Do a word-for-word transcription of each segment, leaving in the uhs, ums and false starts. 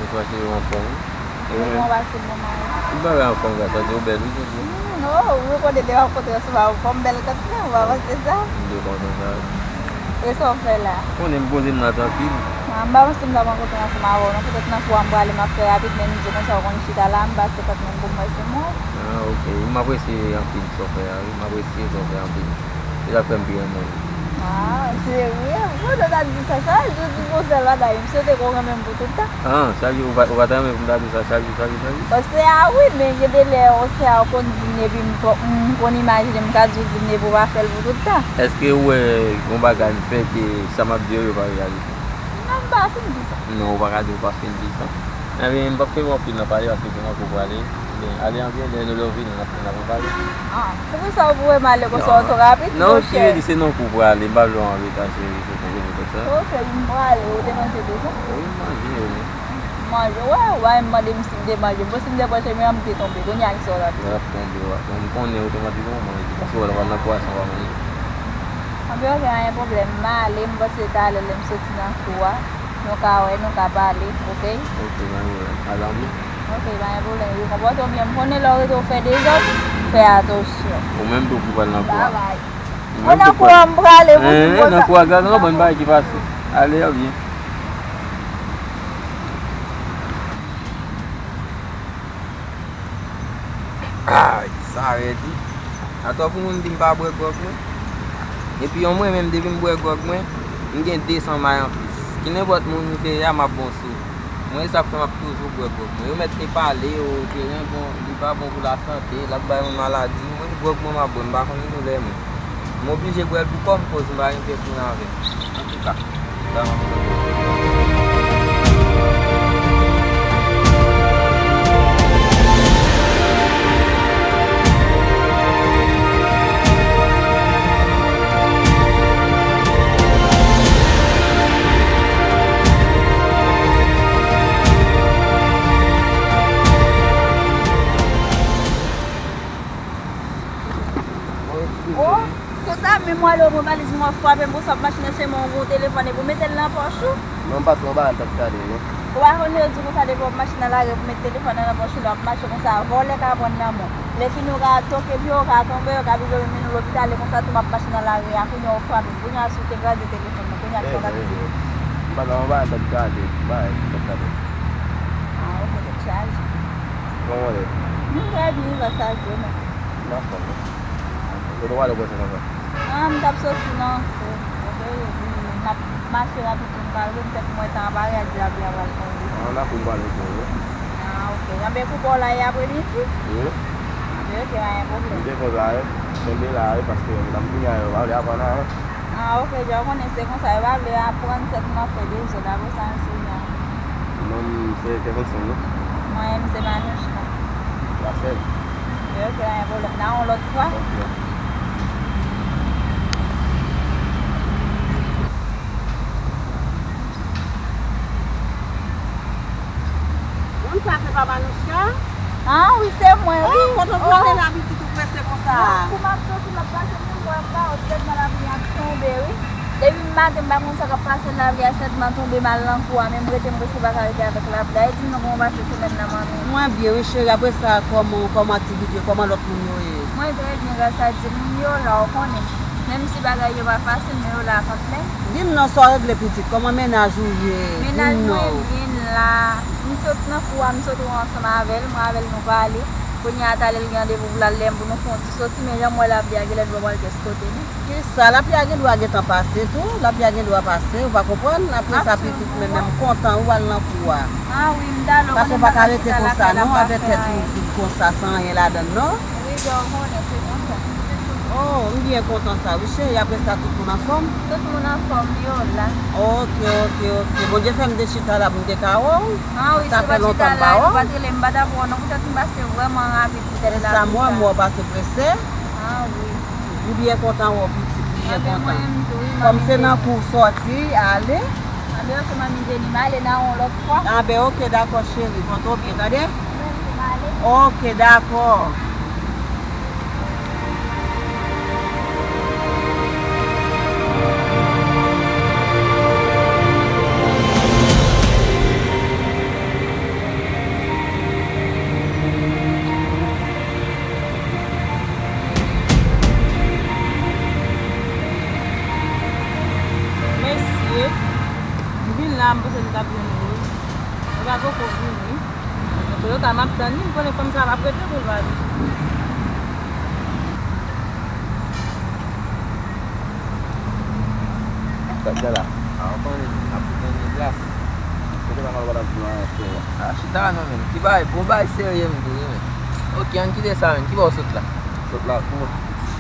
Mwen se anfòm wi. E ou menm? Mwen pase bon mari. M pa anfòm, gras a Dye, ou bèl wi jodi. Hmm, oh, ou rekonèt lè w ap kontre souvan, ou fè m bèl kòt mwen, ou pa panse sa? M te kontan sa. E sa w fè la? Konnen m poze m la trankil. Ah, m pa panse m ta pran kote ansanm avè w non, petèt nan kou a m prale m ap fè rapid, men m di konsa w konn chita la, m pase kòt mwen pou m wè si m wè w. Ah, ok. M apresye anpil sa w fè a wi, m apresye sa w fè anpil. Se sa k fè m pi renmen w. Ah, serye? Mwen te ta di sa chak jou, di yon sèl bagay, m swete ke w renmen m pou tout tan. Ah, chak jou, ou pa, ou pa ta renmen pou m ta di sa chak jou, chak jou, chak jou? Osea wi, men gen de lè Osea ou konn di m epi m, m konn imajine m ka di w di m epi w pa fè l pou tout tan. Èske ou wè yon bagay m fè ke sa m ap di yo, yo pa reyalize? Non, m pa fin di sa. Non, ou pa ka di ou pa fin di sa. Ebyen, m p ap kenbe w anpil nan pale paske se nan kou prale. Ebyen, ale anpil, lè nou lè w vini, n ap, n ap anpale. Ah, poukisa w voye m ale konsa w twò rapid, monchè? Non, non, cheri, se nan kou prale, m pa vle w anreta, cheri, se pou, se pou sa. Ok, m prale, ou te manje deja? Wi, m manje, wi. M manje, wè, ou pa menm mande m si m te manje. Bon, si m te pran chemen an, m te tonbe. Kounye a, kisa w t ap di? Lè w ap tonbe, w ap, m konnen otomatikman w manje, paske w wè lè w al nan kou a san w pa manje. Anben, ok, pa gen pwoblèm. M ale, m panse talè lè m soti nan kou a, nou ka wè, nou ka pale, ok? Ok, pa gen pwoblèm. Al anpil. Ok, pa gen pwoblèm. Wi, konpòte w byen. M konnen lè w rete w fè dezòd, fè atansyon. Ou menm tou pou pral nan kou a. Babay. Ou menm tou pral. Mwen nan kou a, m prale, pou di konsa. Nan kou a, gade yon bann bagay ki pase. Ale, yo byen. Ay, sa rèd wi. Atò pou moun di m pa bwè gwòg mwen. Epi yon mwen menm depi m bwè gwòg mwen, m gen de san may anplis. Ki nenpòt moun m veye a, m ap bon sou. Mwen, e sa k fè m ap toujou bwè gwòg mwen. Yo mèt te pale yo ke ren bon, li pa bon pou lasante, l ap bay moun maladi. Mwen, gwòg mwen m ap bwè, m pa konn doulè mwen. M oblije bwè l pou kò m, koz m pa gen pyès moun avè m. Antouka, sa m ap Oh, konsa, menm w ale w pran valiz mwen, w ap frape m konsa, w ap mache nan chemen w, w gen yon telefòn, epi w mete l nan pòch ou? Non, m pa t wè bagay m t ap gade, non. Ou pa konn yo di konsa, depi w ap mache nan lari, w mete telefòn nan, nan pòch ou, lè w ap mache konsa, vòlè ka pran nan men w. Lè fini, ou ka toke pye w, ou ka tonbe, yo ka vin mennen w lopital, e konsa tou, m ap mache nan lari a, kounye a, w frape m. Kounye a, si w te kraze telefòn nan, kounye a, kisa w t ap di? M pa t wè bagay m t ap gade, bagay m t ap gade. Ah, ok, tèt chaje. Kòman w ye? M trè byen, gras a Dye, men. M anfòm wi. Kote w ale konsa konsa? Ah, m t ap soti nan kou, ok, epi m ap mache rapid pou m ka rive, m fèk m wè tan an pa rèd, lapli a pral tonbe. Ah, nan kou m pral tonbe wi. Ah, ok. Anben kou pa w la ye apremidi? Wi. Anben ok, pa gen pwoblèm. M te konn la wi. Kenbe la wi, paske m t ap vini a yo, pa vle aprann anyen. Ah, ok, jan w konnen se konsa, yo pa vle aprann sèt m ap fè dezòd, apre sa, se jan. Non, m se Kevinson wi. Mwen, m se Manouchka. Rachel. Ok, ok, pa gen pwoblèm. N a yon lòt fwa. Ok. Moun sa se pa Manouchka? Ah, wi, se mwen, wi. Oh, kote w prale la, pitit, ou prese konsa? Non, kou m ap soti, m ap pase moun, mwen, m pa wè, petèt nan lapli ap tonbe, wi. Depi maten, m pa konn sa k ap pase, lapli a sètman tonbe, m al nan kou a, men m rete, m rete, m pa ka rete avèk lapli a. E di m non, kòman w pase semèn nan, manmi? Mwen byen, wi, cheri. Apre sa, kòman, kòman aktivite yo? Kòman lòt moun yo ye? Mwen trè byen, gras a Dye. Moun yo la, ou konnen. Menm si bagay yo pa fasil, men yo la kanmenm. Di m non, sa w regle, pitit? Kòman mennaj ou ye? Di m non. Mennaj mwen byen la. M sot nan kou a, m sot wè ansanm avè l, mwen avè l nou pale. Kounye a, talè l gen randevou pou l al lè m pou nou fè yon ti soti, men jan m wè lapli a, genlè dlo pral kès kote li. Kisa? Lapli a gen dwa gentan pase tou. Lapli a gen dwa pase, ou pa konprann? Apre sa, pitit, men, men m kontan ou al nan kou a. Ah wi, m ta lè w konnen m pa ka rete konsa non, avèk tèt ou vid konsa, san anyen ladann non. Wi, jan w konnen, se konsa. Oh, m byen kontan sa, wi, cheri. Apre sa, tout moun anfòm? Tout moun anfòm, yo la. Ok, ok, ok. Bondye fè m te chita la pou m te ka wè w. Ah wi, sa fè lontan m pa wè w. Si w pa t chita la, ou pa t rele m, m pa t ap wè w non, poutèt m pase vrèman rapid, poutèt lapli sa. Men sa m wè, m wè w pase prese. Ah wi. M byen kontan wè w, pitit, m byen kontan. Anben mwen menm tou, wi, manmi. Kòm se nan kou w sòti, ale. Anben, ok, manmi Jenny, m ale nan yon lòt fwa. Anben, ok, dakò, cheri. Kontan w byen, tande? Mwen tou, m ale. Ok, dakò. Poko vini. Toyota m ap tann li, m konnen fanm sa p ap rete pou l pa vini. Sa k gen la? A, ou konnen, n ap tann li glas. Kote la, m ap di nou anyen, frè. A, chita non, menm. Ki bagay, bon bagay serye m di w wi, menm. Ok, ann kite sa, menm. Ki bò w sot la? Sot lakou.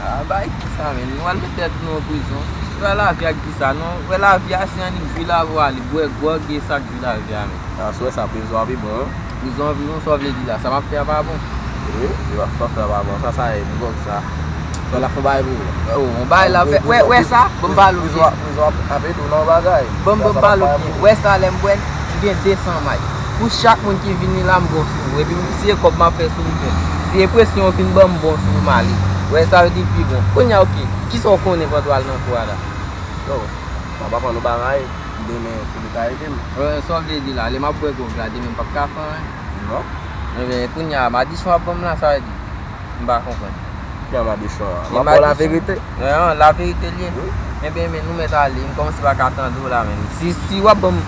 A, bay ki sa, menm. Nou al met tèt nou an prizon. Ki bay lavi ak di sa, non. Wè lavi a se annik jwi lavi w ale, bwè gwòg e sa k jwi lavi a, menm. A, si w wè sa, prizon an pi bon, wi. Prizon an pi bon, sa w vle di la? Sa m ap fè a pa bon? Wi, wi, sa w fè a pa bon. Sa, sa e, gwòg sa. Sa l ap fè bay pou ou. O, yon bay la fè. Wè, wè sa? Ban m pale w byen. Prizon ap ede w nan yon bagay. Ban m, ban m pale w byen. Wè sa, lè m bwè l, m gen de san may. Pou chak moun ki vini la, m bon sou ou. Epi si e kòb m ap fè sou ou tou. Si e presyon yo fin ban m, m bon sou ou, m ale. Wè sa vle di pi bon. Kounye a, ok. Kisa w konnen pandan w al nan kou a la? Yo, m ap aprann yon bagay. Demen, pou li ka ede m. Wè, sa w vle di la? Lè m ap bwè gwòg la, demen m p ap ka fè anyen? Non. Enben, kounye a, madichon w ap ban m la, sa vle di? M pa konprann. Ki a madichon an? M ap ba w laverite. Non, laverite l ye. Wi. Enben, men, nou mèt ale. M kòmanse pa ka tande w la, menm. Si, si w ap ban m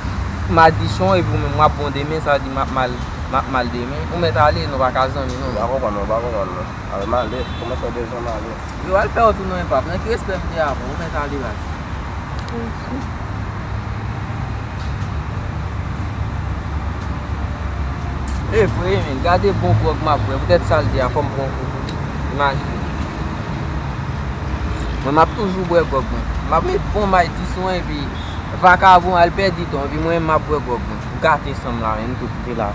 madichon epi ou menm w ap bon demen, sa vle di m ap mal, m ap mal demen. Ou mèt ale, nou pa ka zanmi, non. M pa konprann, non, m pa konprann, non. Ale, m ale. Kòmanse deja m ale. Yo, al fè w tou non, e pap. Nan ki respè m te avè w? Ou mèt ale, baz. E vre, men, gade bon gwòg m ap bwè. Poutèt sa l di a, fò m pran kou pou li. Imajine. Mwen, m ap toujou bwè gwòg mwen. M ap met bon may di sou mwen, epi vakabon al pèdi tan, epi mwen, m ap bwè gwòg mwen. Gate san m la, men, m tou kite la.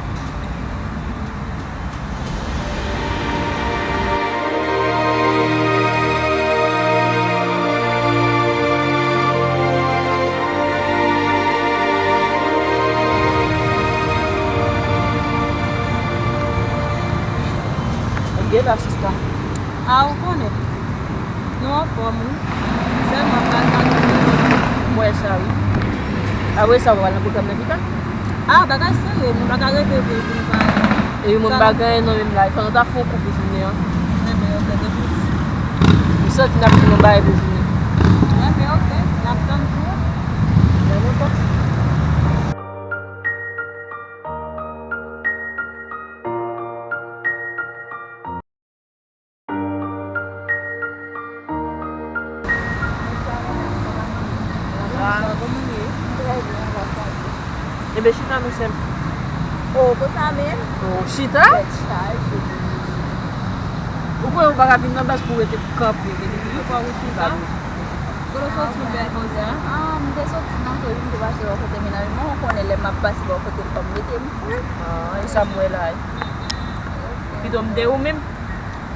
Gen la, sista. A, ou konnen. Nou anfòm, wi. Sèlman, m pral mande w. M wè sa, wi. Apre sa, w pral nan pwogram nan pita? A, bagay serye, nou pa ka rete vre pou nou pa. Epi mwen, m pa gen anyen nan men m la. Fò nou ta fè yon kou pou jounen an. Enben, ok, depi. M santi n ap fè yon bagay pou jounen. Enben, ok, n ap tann tou. Nan lontan. Bonjou, kòman w ye? Trè byen, ansanm. Ebyen, chita non, sè m. O, konsa menm? O, chita? Tèt chaje. Ou kwè ou pa ka vin nan baz pou w rete kanpe, rete kanpe? Wi, fò ou chita. Kote w soti bèl konsa? A, m te soti nan kay, m te pase bò kote mennaj mwen, ou konnen lè m ap pase bò kote l, fò m mete m fre. A, e sa m wè la. Pito m de ou menm.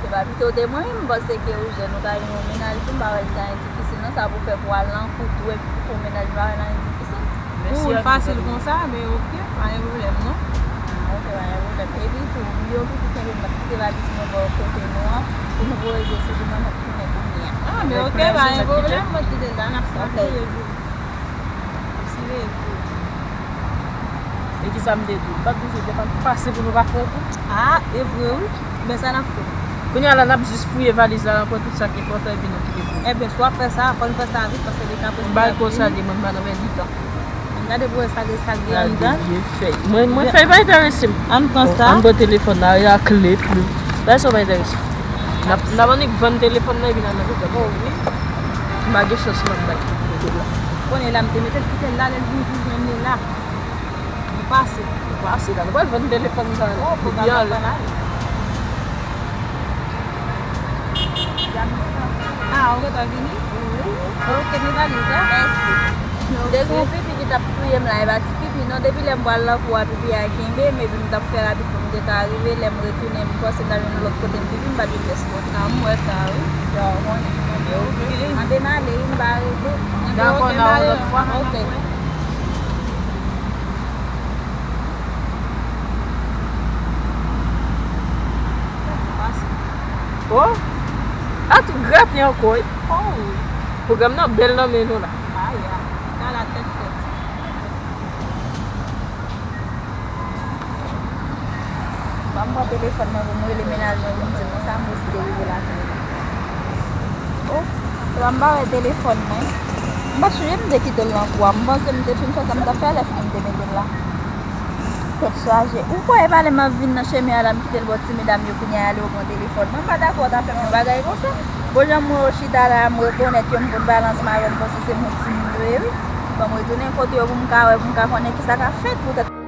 Se pa pito de mwen, m panse ke ou jèn, ou ka jwenn yon mennaj tou, m pa wè sa difisil non, sa pou fè pou al nan kou tou, epi pou fè yon mennaj, m pa wè nan difisil. Pou ou, l fasil konsa, men ok, pa gen pwoblèm non. A, ok, pa gen pwoblèm. Epi tou, m gen yon pitit, enben m ap kite l abite nan bò kote nou an, pou nou voye je sou li, mwen, m ap tounen kounye a. A, men ok, pa gen pwoblèm, mwen kite l la, n ap travay. Ok. Sire tou. E kisa m te di w? M pa t di w se devan n pase pou nou pa fè yon kou? A, e vre wi. Men sa n ap fè? Kounye a la, n ap jis fouye valiz la, n ap pran tout sa k enpòtan epi nou kite pou nou. Enben, si w ap fè sa, fò n fè sa vit, paske li ka prese. Yon bagay konsa, li, mwen, m pa nan men li tan. Gade pou wè sa gen, sa gen anndan. Gade vye fèy. Mwen, mwen, fèy pa enterese m. Ann pran sa. Ann pran telefòn la, y a kle, plim. Bagay sa pa enterese m. N ap, n ap annik vann telefòn nan epi n al nan pwogram. O wi. M pa gen chans, m ap bay. Konnen la, m te mete l, kite l la, lè l vin pou jwenn li la. Li pase. Li pase la. Nou pral vann telefòn sa. O, fò pa vann la. A, ou gentan vini? Wi. Ok, men valiz la. Mèsi. Te gen yon pipi ki t ap touye m la, e pa ti pipi non. Depi lè m pral nan kou a, pipi a kenbe m, epi m t ap fè rapid pou m te ka rive. Lè m retounen, m panse m ta jwenn lòt kote m pipi, m pa t jwenn pyès kote. A, m wè sa, wi. Yo, konnen. Ok. Anben, m ale, wi, m pa rete. Dakò, n a wè lòt fwa. Ok. O! A tou grate ankò, wi. O! Pwogram nan bèl nan men nou la. Aya, gala tèt fèt. Ban m pran telefòn nan pou m rele mennaj mwen pou m di l konsa m deside rive lakay li. O, epa m pa wè telefòn mwen. M pa t sonje m te kite l nan kou a. M panse m te fin fè sa m t ap fè lè fini m te mete l la. Tèt chaje. Ou kwè e pale m ap vin nan chemen an la, m kite l bò ti medam yo kounye a ale yo pran telefòn mwen? M pa dakò w ta fè m yon bagay konsa. Bon, jan m wè w chita la, m rekonèt ke m konn balans marè, m panse se moun timoun yo ye wi. Ban m retounen kote yo pou m ka wè, pou m ka konnen kisa k ap fèt poutèt.